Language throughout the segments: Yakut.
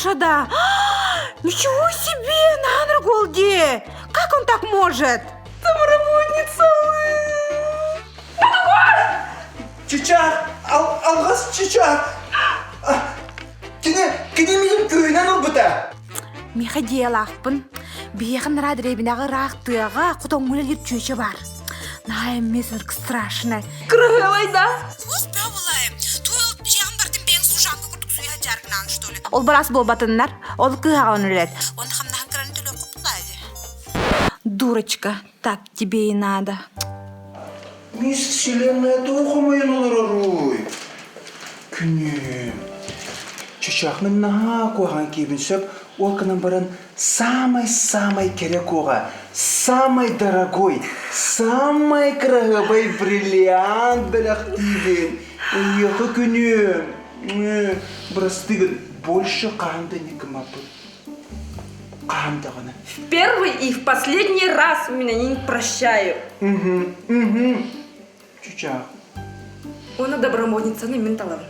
Саша да? Ничего себе, Нанрголди! Как он так может? Домработница! Чычаах, алҕас чычаах. Кини, кини миигин күүһүнэн ылбыта. Миэхэ дьиэлаахпын. Биһиэхэ нара дэриэбинэҕэ ыраах тыаҕа хотоҥҥун элир чүөчэ баар. Наһаа эмиэ страшно. Кыраһыабай да? Ол бараас буолбатыннар, ол кыһаҕын үлэт. Онно хамнаһын кыраны төлүөх куппулаа Дурочка, так тебе и надо. Мисс Вселенная туох хомойон олороруй? Күнүм. Чычаах мин наһаа куһаҕан киһибин сөп, ол гынан баран самай-самай кэрэ куоҕа, самай дорогой, самай кыраһыабай бриллиант бэлэхтиибин. Эйиэхэ күнүм. Бырастыы гын, больше хаһан да не гыммаппын. Хаһан даҕаны. В первый и в последний раз меня не прощаю. Угу, угу. Чучаах. Уонна добромодницаны мин талабын.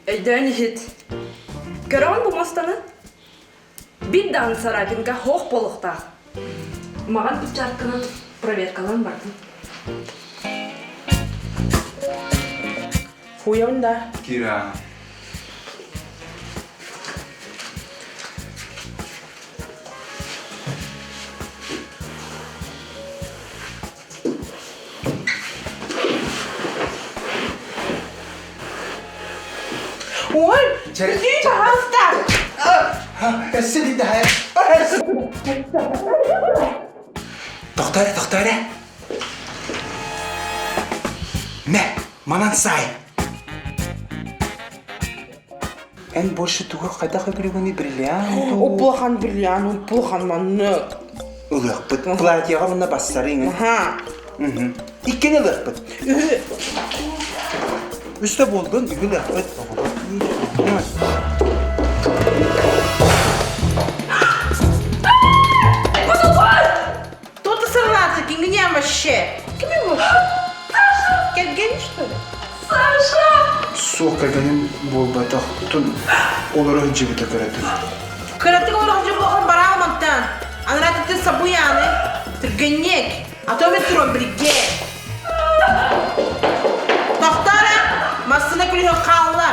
Өйдөөн иһит. Көрөҕүн бу муостаны? Биир даҕаны царапинка хоох буолуохтаах. Маҕан перчатканан проверкалаан бардым. Хуйабын да. Кира. Ой, иди, пожалуйста. Өссө даһай. Тохтоо эрэ, тохтоо эрэ. Мэ, манан саай. Эн больше тугу хайдах өбүлүгүнүй бриллиант Уплахан бриллиант, уплахан маннык. Ылыахпыт. Платьеҕа уонна бассарыҥ. Аха. Иккини ылыахпыт. Үһү. Үстэ буолдун, үһү ылыахпыт. Кто ты сорвался? Кингнем вообще? Ким вообще? Саша! Кэргэн, что ли? Саша! Суох кэргэним буолбатах. Тун олоро сылдьыбыта кыратык. Кыратык олоро сылдьыбыта бараа мантан. Анараа ты сабуяны. Түргэнник. А то мен туран билге. Тохтоо массына күлүһү хаалла.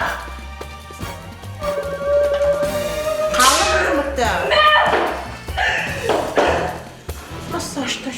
Хаалла мытта. Массаж та